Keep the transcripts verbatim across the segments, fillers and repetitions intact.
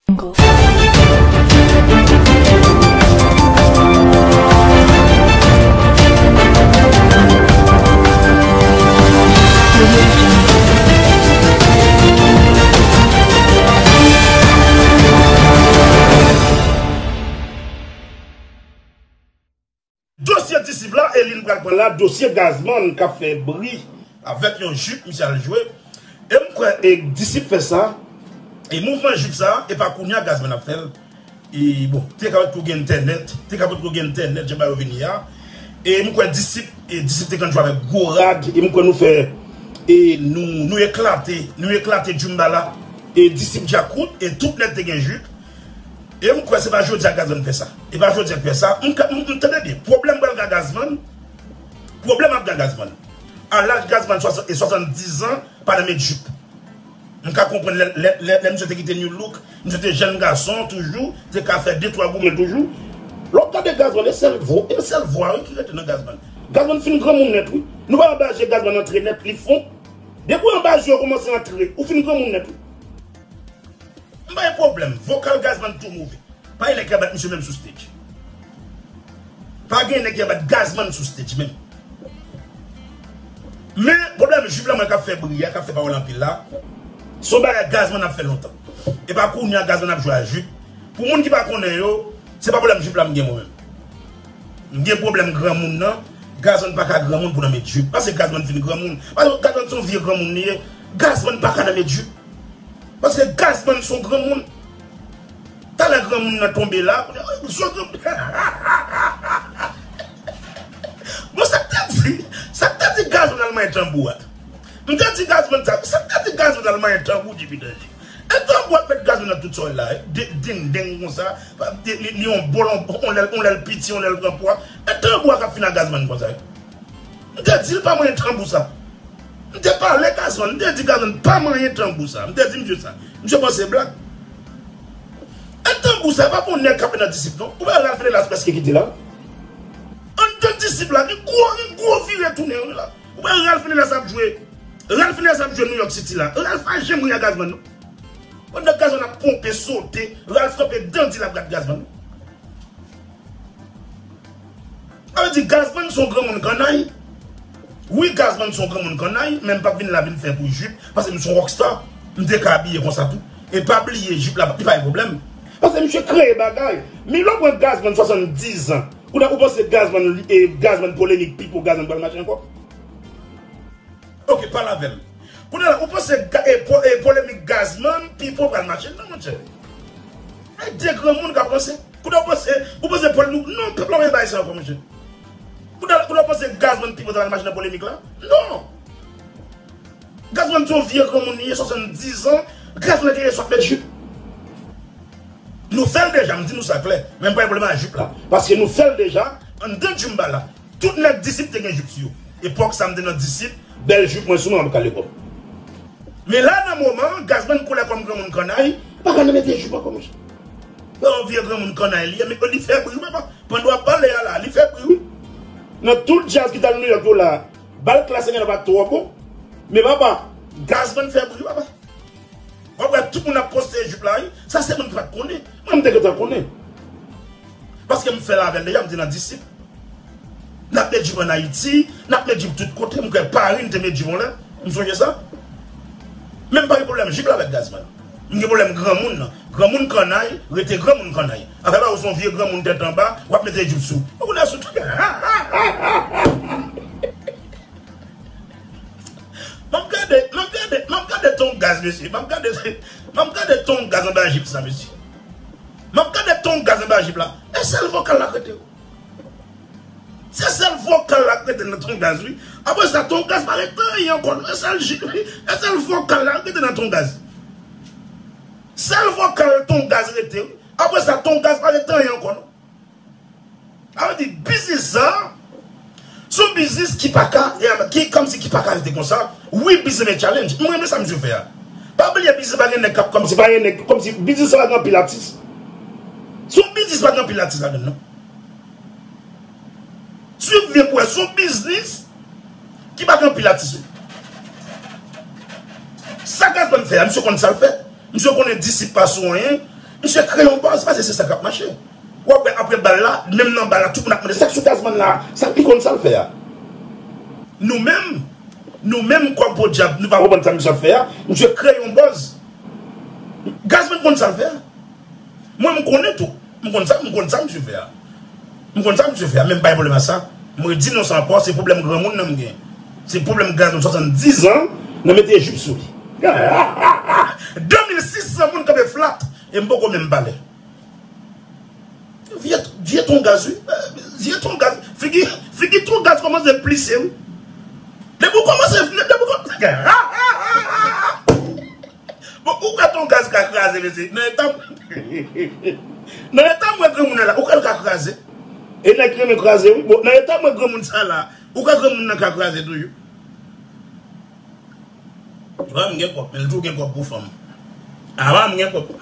Dosye Disip la, e li n pral pran la, dosye Gazman k ap fè bri avèk yon jip misye al jwe. E m kwè e Disip fè sa, e mouvman jip sa, e pa kounye a Gazman ap fè l. E bon, te ka potko gen entènèt, te ka potko gen entènèt, jan bagay yo vini a. E m kwè Disip, e Disip te konn jwe avèk gwo rad, e m kwè nou fè, e nou, nou eklate, nou eklate Djoumbala, e Disip Djakout, e tout nèg te gen jip. E m kwè se pa jodi a Gazman fè sa. E pa jodi a k fè sa. M ka, m, m tande byen. Pwoblèm pral gen Gazman. Pwoblèm ap gen Gazman. A laj Gazman swasant, e swasanndiz an, pa nan met jip. M ka konprann lè, lè, lè, lè misye te kite New Look, misye te jèn gason toujou, te ka fè de twa goumen toujou. Lè w ap tande Gazman, e sèl vo, e sèl vwa wi ki rete nan Gazman. Gazman fin granmoun nèt wi. Nou pa anbaje Gazman antre nèt, li fon. Depi w anbaje w kòmanse antre, ou fin granmoun nèt wi. M pa gen pwoblèm. Vokal Gazman tou move. Pa gen nèg ki ka bat misye menm sou stage. Pa gen nèg ki ka bat Gazman sou stage menm. Men, pwoblèm jip la, mwen k ap fè bri a, k ap fè pawòl anpil la, se yon bagay Gazman ap fè lontan. E pa kounye a Gazman ap jwe a jip. Pou moun ki pa konnen yo, se pa pwoblèm jip la m gen mwen menm. M gen pwoblèm granmoun nan. Gazman pa ka granmoun pou nan met jip. Paske Gazman fin granmoun. Paske Gazman se yon vye granmoun li ye. Gazman pa ka nan met jip. Paske Gazman se yon granmoun. Talè granmoun nan tonbe la, kounye a, se yon granmoun. Bon, sa k te di, sa k te di Gazman al manyen tanbou a? M te di Gazman sa, sa k te di Gazman al manyen tanbou, Jipitèji? E tanbou ap met Gazman nan tout sa w wè la, de, dendeng konsa, li, li yon bòl, on, on lè l, on lè l piti, on lè l pran pwa. E tanbou a k ap fin ak Gazman konsa. M te di l pa manyen tanbou sa. M te pale Gazman, m te di Gazman pa manyen tanbou sa. M te di misye sa. Misye panse blag. E tanbou sa, e pa pou nèg k ap nan Disip non. Ou wè Ralph Nelas prèske kite la. Anndan Disip la, gen gwo, gen gwo vire tounen wi la. Ou wè Ralph Nelas ap jwe. Ralph Nelas ap jwe New York City la. Ralph pa janm ri a Gazman non. Pandan Gazman ap ponpe, sote, Ralph kanpe dandi l ap gad Gazman. Sa vle di Gazman se yon granmoun kannay. Wi, Gazman se yon granmoun kannay, men m p ap vin la vin fè bri jip, paske m se yon rockstar. M te ka abiye konsa tou. E pa bliye, jip la, li pa gen pwoblèm. Paske misye kreye bagay. Men lè w pran Gazman swasanndiz an, ou, ou panse Gazman, e, Gazman polemik, Pipo, Gazman pral mache ankò? Ok, pale avè m. Kounye a la, ou panse ga- e, po- e, polemik Gazman, Pipo pral mache? Non, monchè. Ay, de granmoun k ap ranse. Kounye a, ou panse, ou panse pol- nou, non, pèp la pa bay sa ankò, monchè. Kounye a, kounye a, ou panse Gazman, Pipo ta pral mache nan polemik la? Non. Gazman se yon vye granmoun li ye, swasanndiz an. Gazman genyen swat met jip. Nou fè l deja, m di nou sa klè. Men m pa gen pwoblèm ak jip la. Paske nou fè l deja, anndan Djoumbala. Tout nèg Disip te gen jip sou yo. Epòk sa m te nan Disip, bèl jip mwen sou mwen, m ap kale kò m. Men la nan moman an, Gazman koulè kòm granmoun kannay, pa ka nan mete jip ankò, monchè. Yon vye granmoun kannay li ye, men li fè bri, papa. Pandan w ap pale a la, li fè bri, wi. Nan tout djaz ki t al New York yo la, bal Klass gen pa t twò bon. Men papa, Gazman fè bri, papa. W ap wè tout moun ap poste jip la, wi. Sa se moun ki pa t konnen. Mwen, m te gentan konnen. Paske m fè l avè l deja, m te nan Disip. N ap met jip ann Ayiti, n ap met jip tout kote. M kwè Pari, n te met jip yon lè. M sonje sa. Men m pa gen pwoblèm jip la avèk Gazman. M gen pwoblèm granmoun nan. Granmoun kannay, rete granmoun kannay. Afè pa ou se yon vye granmoun tèt anba, w ap mete jip sou. Ou konnen sou tout. M ap gade, m ap gade, m ap gade ton gaz, mesye. M ap gade, m ap gade ton gaz anba jip sa, mesye. M ap gade ton gaz anba jip la. E sèl vokal la k rete. Se sèl vokal la k rete nan ton gaz, wi. Apre sa, ton gaz pa rete anyen ankò, non. E sèl jip, e sèl vokal la k rete nan ton gaz. Sèl vokal ton gaz rete, wi. Apre sa, ton gaz pa rete anyen ankò, non. Sa vle di, biznis sa, se yon biznis ki pa ka, ki kòmsi ki pa ka rete konsa. Wi, biznis men challenge. Mwen renmen sa misye fè a. Pa bliye, biznis pa gen nèg k ap, kòmsi pa gen nèg, kòmsi biznis sa pa gen anpil atis. Se yon biznis pa gen anpil atis ladan l, non. Swiv byen pou wè, se yon biznis ki pa gen anpil atis, wi. Sa Gazman fè a, misye konn sa l fè. Misye konnen Disip pa sou anyen. Misye kreye yon buzz, paske se sa k ap mache. W ap wè apre bal la, menm nan bal la, tout moun ap mande, sa k sou Gazman la? Sa, li konn sa l fè a. Nou menm, nou menm, kòm podyab, nou pa konprann sa misye ap fè a. Misye kreye yon buzz. Gazman konn sa l fè a. Mwen, m konnen tou. M konn sa, m konn sa misye fè a. M konn sa misye fè a, men m pa gen pwoblèm ak sa. M redi non sa ankò, se pwoblèm granmoun nan m gen. Se pwoblèm Gazman swasanndiz an, nan mete jip sou li. De mil sis san moun kanpe flat, e m poko menm pale. Vye, vye ton gaz, wi. Vye ton gaz. Figi, figi ton gaz kòmanse plise, wi. Depi w kòmanse, depi w kòmanse. Bon, ou kwè ton gaz ka kraze, mesye? Nan eta, nan eta m wè granmoun nan la, ou kwè l ka kraze? E nèg ki renmen kraze, wi. Bon, nan eta m wè granmoun sa la, ou kwè granmoun nan ka kraze toujou? Avan m gen kòb, men l tou gen kòb pou fanm. Avan m gen kòb.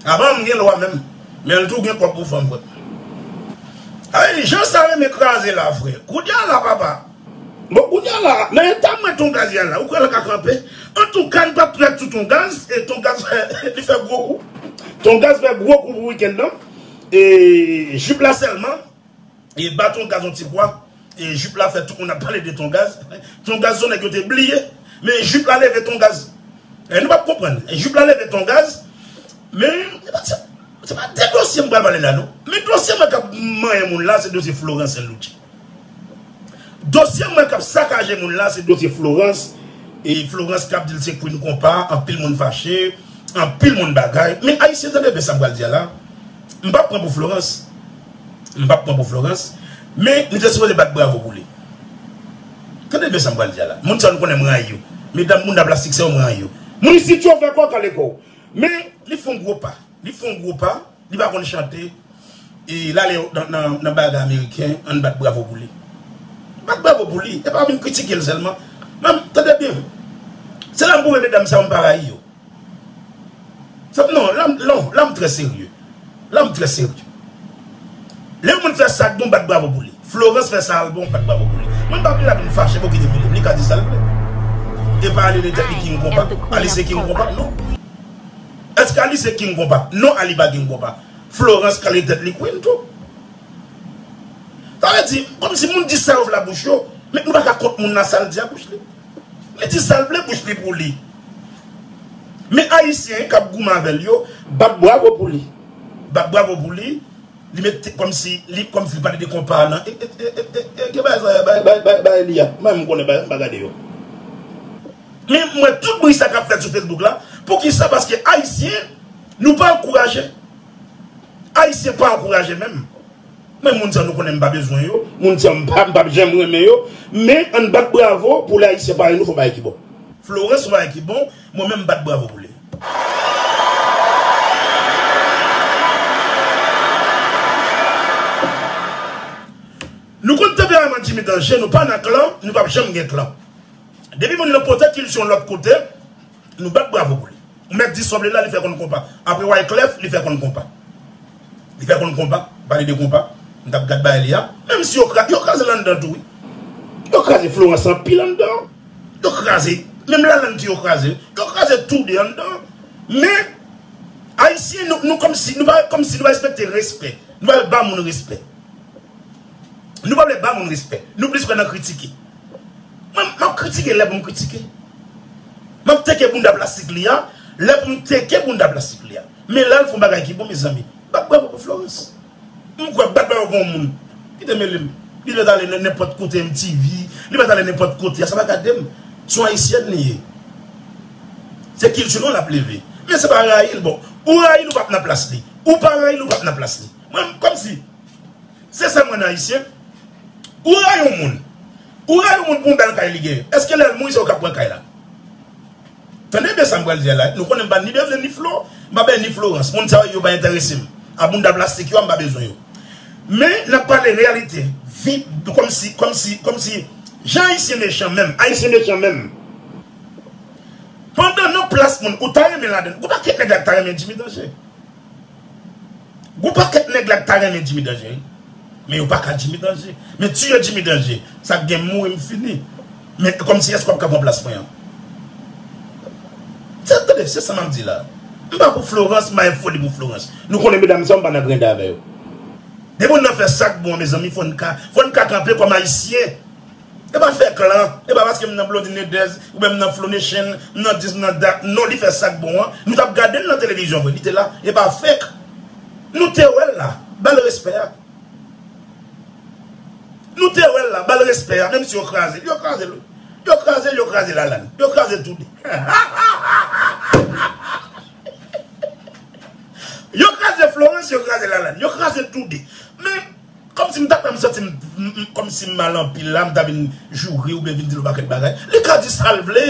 Avan m gen lwa menm, men l tou gen kòb pou fanm, frè. Ay, jan sa renmen kraze la, frè. Kounye a la, papa. Bon, kounye a la, nan eta mwen ton gaz ya la, ou kwè l ka kanpe? Antouka, n p ap trèt sou ton gaz, e ton gaz fè, li fè gwo kou. Ton gaz fè gwo kou pou wikenn nan. E jip la sèlman, e ba ton gaz yon ti kwa. E jip la fè tout moun ap pale de ton gaz. Ton gaz se yon nèg yo te bliye. Men jip la leve ton gaz. E nou p ap konprann. Jip la leve ton gaz. Men, se pa, se, se pa de dosye m pral pale la, non. Men dosye mwen k ap manyen moun la, se dosye Florence Saint Louis. Dosye mwen k ap sakaje moun la, se dosye Florence. E Florence k ap di l se Queen Konpa, anpil moun fache, anpil moun bagay. Men Ayisyen, tande byen sa m pral di a la. M p ap pran pou Florence. M p ap pran pou Florence. Men, nou te sipoze bat bravo pou li. Tande byen sa m pral di a la. Moun sa yo nou konnen m rayi yo. Medam bounda plastik sa yo m rayi yo. Moun isit yo fè kò kale kò w. Men, li fè yon gwo pa. Li fè yon gwo pa. Li pa konn chante. E l ale nan, nan, nan bagay ameriken, ann bat bravo pou li. Bat bravo pou li. E pa vin kritike l sèlman. Men, tande byen. Se la m pwouve medam sa yo m pa rayi yo. Sa, non, la, m- non, la m trè serye. La m trè serye. Lè yon moun fè sa k bon, bat bravo pou li. Florence fè sa l bon, bat bravo pou li. Mwen m pa vin la vin fache pou kite mele m. Li ka di sa l vle. E pa Alice se King Konpa. Alice se King Konpa, non. Èske Alice se King Konpa? Non, Ali pa King Konpa. Florence kale tèt li Queen tou. Sa vle di, kòmsi moun di sa yo vle a bouch yo, men nou pa ka kont moun nan sa l di a bouch li. Li di sa l vle bouch li pou li. Men Ayisyen k ap goumen avè l yo, bat bravo pou li. Bat bravo pou li. Li mete kòmsi, li kòmsi li pale de konpa nan. E, e, e, e, e, e, gen bagay sa, bagay, bagay, bagay, bagay li a. Mwen, m konnen bagay, m pa gade yo. Men m wè tout bri sa k ap fèt sou Facebook la. Poukisa? Paske Ayisyen, nou pa ankouraje. Ayisyen pa ankouraje menm. Mwen, moun sa nou konnen m pa bezwen yo. Moun sa m pa, m p ap janm renmen yo. Men, ann bat bravo pou lè Ayisyen parèy nou fè yon bagay ki bon. Florence fè yon bagay ki bon, mwen menm m bat bravo pou li. Nou konn tanperaman Jimmy Danger, nou pa nan klan, nou p ap janm gen klan. Depi moun nan pote kilti yon lòt kote, nou bat bravo pou li. Ou mèt di sa w vle la, li fè konn konpa. Apre Wyclef, li fè konn konpa. Li fè konn konpa, pale de konpa. M t ap gad bagay li a. Menm si yo kra, yo kraze l anndan tou, wi. Yo kraze Florence anpil anndan. Yo kraze. Menm Lalande tou yo kraze. Yo kraze tou de anndan. Men, Ayisyen, nou, nou kòmsi, nou pa, kòmsi nou pa respekte respè. Nou pa ba moun respè. Nou pa vle ba moun respè. Nou plis kwè nan kritike. Mwen, m ap kritike lè pou m kritike. M ap teke bounda plastik li a, lè pou m teke bounda plastik li a. Men lè l fè yon bagay ki bon, mezanmi, bat bravo pou Florence. M kwè bat bravo pou yon moun. Kite mele m. Li mèt ale nan nenpòt kote M T V, li mèt ale nenpòt kote. A sa pa gade m. Se yon Ayisyèn li ye. Se kilti nou l ap leve. Men se pa rayi l, bon. Ou rayi l, ou p ap nan plas li. Ou pa rayi l, ou p ap nan plas li. Mwen, kòmsi. Se sa mwen Ayisyen. Ou rayi yon moun. Ou rayi yon moun pou yon bèl kay li genyen. Èske lè l mouri, se ou k ap pran kay la? Tande byen sa m pral di a la. Nou konnen m pa ni bezwen ni Flo, m pa bezwen ni Florence. Moun sa yo, yo pa enterese m. A bounda plastik yo a, m pa bezwen yo. Men, n ap pale reyalite. Vi, kòmsi, kòmsi, kòmsi, jan Ayisyen mechan menm, Ayisyen mechan menm. Pandan nan plas moun, ou ta renmen ladann. Ou pa kèt nèg la k ta renmen Jimmy Danger. Gon pakèt nèg la k ta renmen Jimmy Danger, wi. Men yo pa ka Jimmy Danger. Men tiye Jimmy Danger. Sa k gen mouri m fini. Men kòmsi èske w ap ka pran plas mwen an? Se, tande, se sa m ap di la. M pa pou Florence, m pa gen foli pou Florence. Nou konnen medam sa, m pa nan grenda avè yo. Depi moun nan fè sa k bon, mezanmi, fò n ka, fò n ka kanpe kòm Ayisyen. E pa fè klan, e pa paske m nan Blondine Nedez, oubyen m nan Flow Nation, m nan dis, m nan dat. Non, li fè sa k bon an. Nou t ap gade l nan televizyon vre, li te la. E pa fake. Nou te wè l la. Ba l respè a. Nou te wè l la, ba l respè a, menm si yo kraze l, yo kraze l wi. Yo kraze l, yo kraze Lalane. Yo kraze tou de. Yo kraze Florence, yo kraze Lalane. Yo kraze tou de. Men, kòmsi m ta kwè m santi m, m, m, kòmsi m mal anpil la, m ta vin joure oubyen vin di l yon pakèt bagay. Li ka di sa l vle.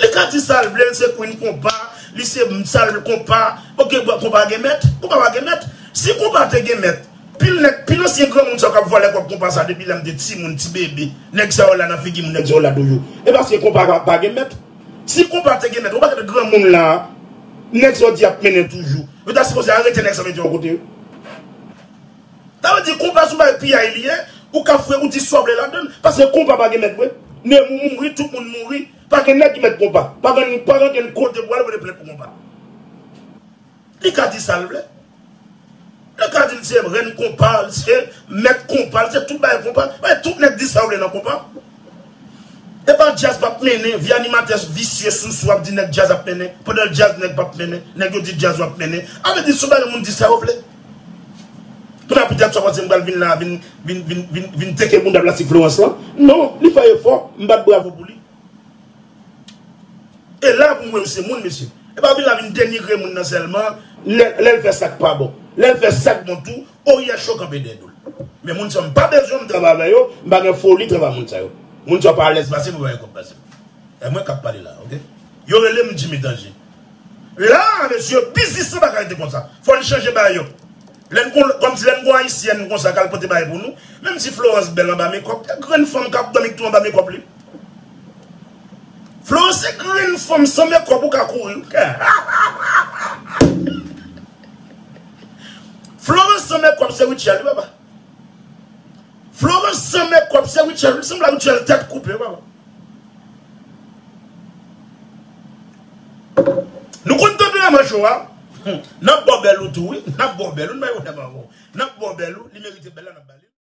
Li ka di sa l vle, l se queen konpa, li se m sa l konpa. Ok, bon, konpa gen mèt? Konpa pa gen mèt. Si konpa te gen mèt, pil nèg, pil ansyen granmoun sa yo k ap vòlè kòb konpa sa depi lè m te timoun, ti bebe. Nèg sa yo la nan figi m, nèg sa yo la toujou. E paske konpa pa, pa gen mèt. Si konpa te gen mèt, ou pa gen granmoun la, nèg sa yo di ap mennen toujou. Yo ta sipoze arete nèg sa yo mete yon kote. Sa vle di konpa sou bay piyay li ye, ou ka fwe, ou di sa w vle ladan l, paske konpa pa gen mèt vre. Nemou mouri, tout moun mouri, pa gen nèg ki mèt konpa. Pa gen, pa gen ankenn kote pou al voye plent pou konpa. Li ka di sa l vle. Li ka di l se rèn konpa, l se mèt konpa, l se tout bagay konpa. Wè, tout nèg di sa yo vle nan konpa. E pa djaz p ap mennen, vye animatè visye sousou ap di nèg djaz ap mennen, pandan djaz nèg p ap mennen, nèg yo di djaz yo ap mennen. A vle di sou bagay moun di sa yo vle. Kounye a poutèt sa w panse m pral vin la, vin, vin, vin, vin, vin teke bounda plastik Florence lan? Non, li fè efò, m bat bravo pou li. E la pou m wè w se moun, mesye. E pa vin la vin denigre moun nan sèlman, lè, lè l fè sa k pa bon. Lè l fè sa k bon tou, o yè cho kanpe dèyè do l. Men moun sa yo, m pa bezwen m travay avè yo, m pa gen foli travay moun sa yo. Moun sa yo pa alèz pase m, yo pa gen kòb pase m. E mwen k ap pale la, ok? Yo rele m Jimmy Danger. La, mesye, biznis lan pa ka rete konsa. Fò n chanje bagay yo. Lè n kon, kòmsi lè n gon ayisyèn konsa k al pote bagay pou nou, menm si Florence bèl anba mekòp, gen grenn fanm k ap dòmi tou anba mekòp li. Florence se grenn fanm san mekòp ou ka kouri. Florence san mekòp se Rutshelle, wi, papa. Florence san mekòp se Rutshelle, wi, sanble a Rutshelle tèt koupe, wi, papa. Nou konn tanperaman cho a. N ap ba w bèl ou tou, wi. N ap ba w bèl ou, n bay ou dam avè w. N ap ba w bèl ou, li merite bèl la, n ap ba li.